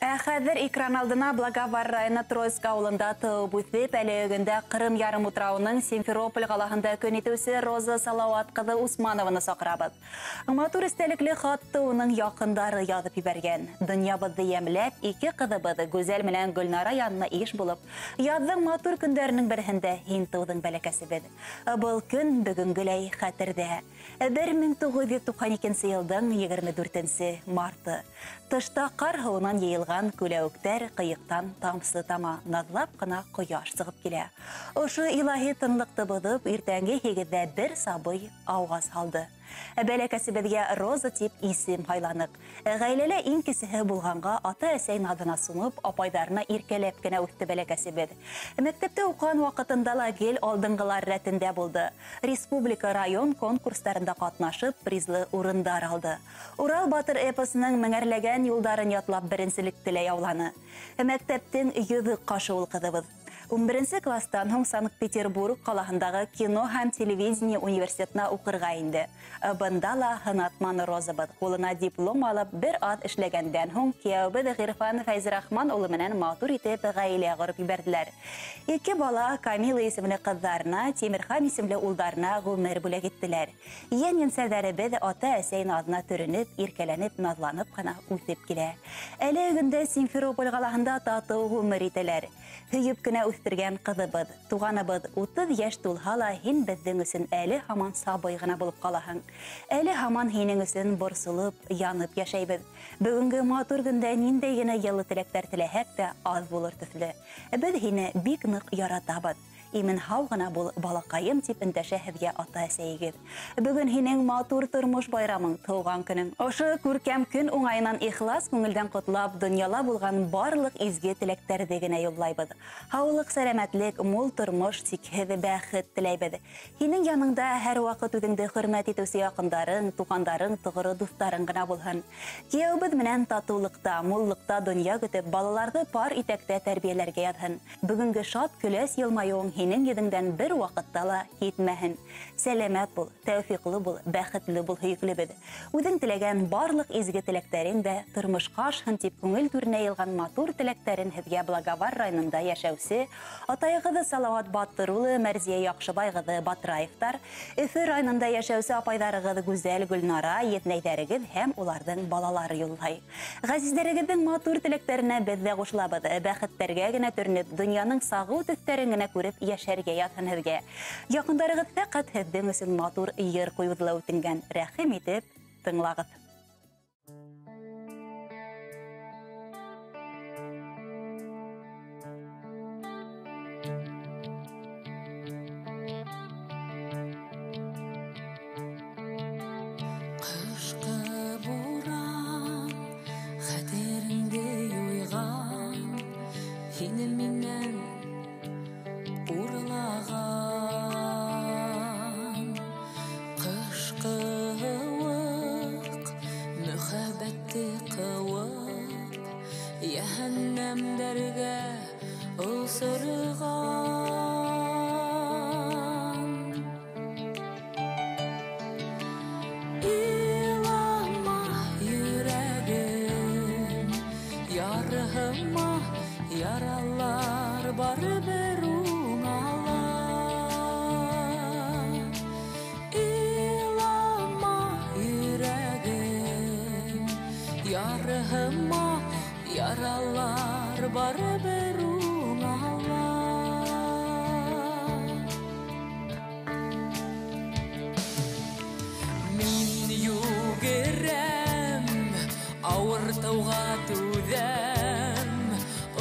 Хәҙер экран алдына Благовар районы Троицк ауылында тыуып үҫеп, әле өгөндә Ҡырым ярымутрауының Симферополь ҡалаһында көн итеүсе Роза Салауат ҡыҙы Усманованы саҡырабыҙ. Матур эстәлекле хатты уның яҡындары яҙып ебәргән. Донъябыҙҙы йәмләп, ике ҡыҙыбыҙ Гүзәл менән Гөлнара янына иш булып, яҙҙың матур көндәренең береһендә һин тыуҙың, бәләкәсебеҙ. Был көн бөгөнгөләй хәтерҙә. 1992 йылдың 24 марты. Тышта ҡар һыуынан йыйылған күләүектәр ҡыйыҡтан тамсы тама, наҙлап ҡына ҡояш сығып килә. Ошо илаһи тынлыҡты боҙоп, иртәнге 8-ҙә бер сабый ауғаз һалды. Бәләкәсебеҙгә Роза тип исем һайланыҡ. Ғаиләлә иң кесеһе булғанға ата-әсәй наҙына сумып, апайҙарына иркәләп кенә үҫте бәләкәсебеҙ. Мәктәптә уҡыған ваҡытында ла гел алдынғылар рәтендә булды. Республика, район конкурстарында ҡатнашып, призлы урындар алды. Урал батыр эпосының меңәрләгән юлдарын ятлап беренселекте лә яуланы. Мәктәптең йөҙөк ҡашы ул ҡыҙыбыҙ. 11 класстан һуң Санкт-Петербург ҡалаһындағы кино һәм телевидение университетына уҡырға инде. Бында ла һынатманы Розабыҙ. Ҡулына диплом алып, бер аҙ эшләгәндән һуң кейәүебеҙ Ғирфан Фәйзрахман улы менән матур итеп ғаилә ҡороп ебәрҙеләр. Ике бала Камила исемле ҡыҙҙарына, Тимерхан исемле улдарына ғүмер бүләк иттеләр. Йән енсәҙәребеҙ ата-әсәй наҙына төрөнөп, иркәләнеп, наҙланып ҡына үҫеп килә. Әле өгөндә Симферополь ҡалаһында татыу ғүмер итәләр. Һөйөп кенә үҫтергән ҡыҙыбыҙ, туғаныбыҙ 30 йәш тулһа ла һин беҙҙең өсөн әле һаман сабый ғына булып ҡалаһың. Әле һаман һинең өсөн борсолоп, янып йәшәйбеҙ. Бөгөнгө матур көндә ниндәй генә йылы теләктәр теләһәк тә аҙ булыр төҫлө. Беҙ һине бик ныҡ яратабыҙ. Имен һау ғына бул, балаҡайым, тип өндәшә һеҙгә ата-әсәйегеҙ. Бөгөн һинең матур тормош байрамың, тыуған көнөң. Ошо күркәм көн уңайынан ихлас күңелдән ҡотлап, донъяла булған барлыҡ изге теләктәрҙе генә юллайбыҙ. Һаулыҡ, сәләмәтлек, мул тормош, сикһеҙ бәхет теләйбеҙ. Һинең яныңда һәр ваҡыт үҙеңде хөрмәт итеүсе яҡындарың, туғандарың, тоғро дуҫтарың ғына булһын. Кейәүебеҙ менән татыулыҡта, муллыҡта донъя көтөп, балаларҙы пар итәктә тәрбиәләргә яҙһын. Бөгөнгө шат көләс йылмайыуың һинең йөҙөңдән бер ваҡытта ла китмәһен. Сәләмәт бул, тәүфиҡлы бул, бәхетле бул, һөйөклөбөҙ. Үҙең теләгән барлыҡ изге теләктәрең дә тормошҡа ашһын тип күңел түренә йылған матур теләктәрен һеҙгә Благовар районында йәшәүсе атайығыҙы Салауат Батыр улы, Мәрзиә Яҡшыбай ҡыҙы Батраевтар, Өфө районында йәшәүсе апайҙарығыҙ Гүзәл, Гөлнара, еҙнәйҙәрегеҙ һәм уларҙың балалары юллай. Ғәзиздәрегеҙҙең матур теләктәренә беҙ ҙә ҡушылабыҙ. Бәхеттәргә генә төрөнөп, донъяның сағыу төҫтәрен генә күреп йәшәргә яҙһын һеҙгә. Яҡындарығыҙ фәҡәт һеҙҙең өсөн матур йыр ҡуйыуҙы ла үтенгән. Рәхим итеп тыңлағыҙ. Ҡышҡы буран хәтереңде юйған, һине минән урлаған. Ҡышҡы һыуыҡ мөхәббәтте ҡыуып, йәһәннәмдәргә осорған. Илама, йөрәгем, ярһыма, яралар барыбер уңала. Илама, йөрәгем, ярһыма, яралар барыбер уңала. Мин йүгерәм, ауыртыуға түҙәм,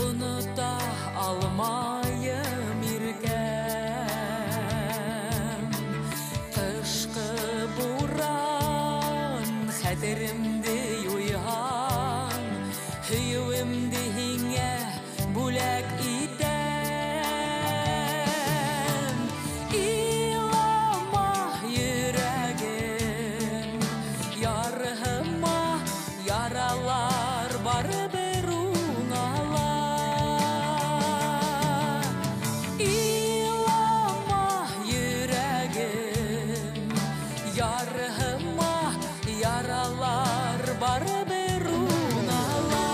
онота алмайым иркәм. Ҡышҡы буран хәтеремде юйһан, һөйөүемде һиңә бүләк итәм. Илама, йөрәгем, ярһыма, яралар барыбер уңала. Илама, йөрәгем, ярһыма, яралар барыбер уңала.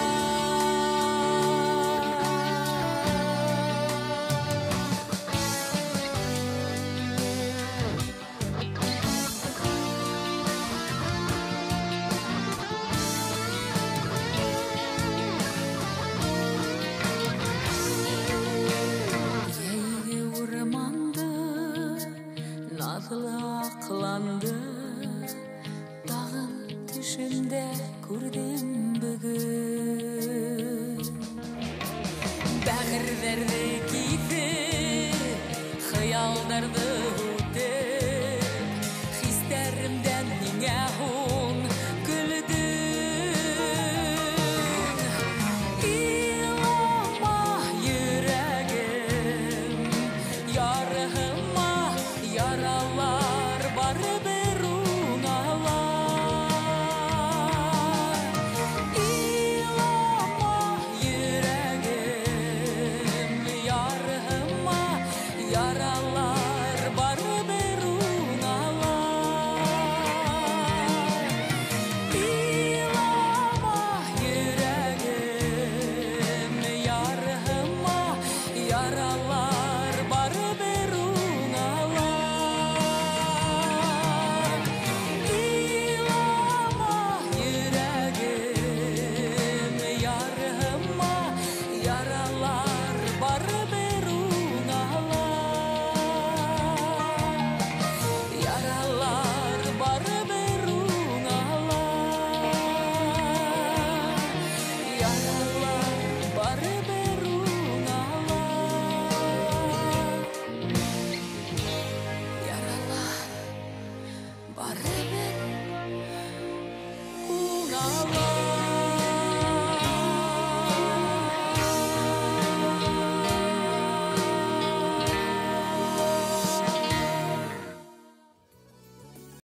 Серҙәрҙе киҫеп, хыялдарҙы